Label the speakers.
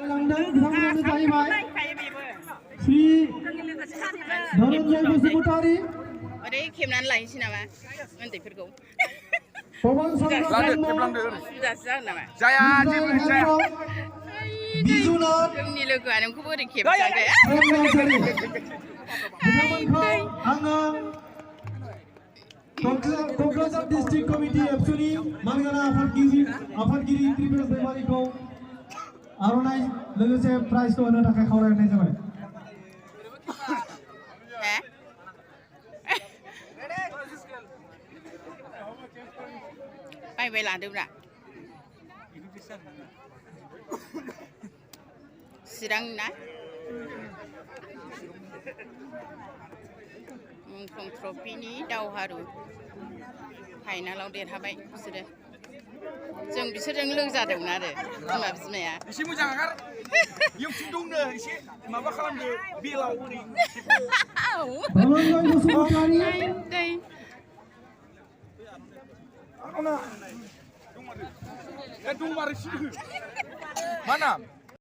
Speaker 1: रायलांदों बिथांमोनानो जाहैबाय श्री धनन्जय बसुमतारी
Speaker 2: ओरै खेबनानै लायनोसै नामा उन्दैफोरखौ
Speaker 1: पवन चन्द्र ब्रह्म
Speaker 2: सुजासो जागोन नामा
Speaker 3: जाया जेबो जाया
Speaker 1: बिजुनाथ
Speaker 2: जोंनि लोगोआ नोंखौ बोरै खेबजानो
Speaker 1: प्रेम नार्जारि बिथांमोनखौ आङो क'क्राझार डिस्ट्रिक्ट कमिटि एबसुनि मानगोनां आफादगिरि त्रिपुरा दैमारिखौ आर'नाइ लोगोसे प्राइजखौ होनो थाखाय खावलायनाय जाबाय
Speaker 2: बायबाय लादोब्रा चिरां ना मुंख्लं ट्रफिनि दावहारु फाइनालाव देरहाबाय बिसोरो जों बिसोरजों लोगो जादोंमोन आरो बिमा बिमाया
Speaker 3: एसे मोजां आगार इउटिउब दंनो एसे माबा खालामदो बेलाव ओरै
Speaker 1: धनन्जय बसुमतारी
Speaker 3: दंमारो मा नाम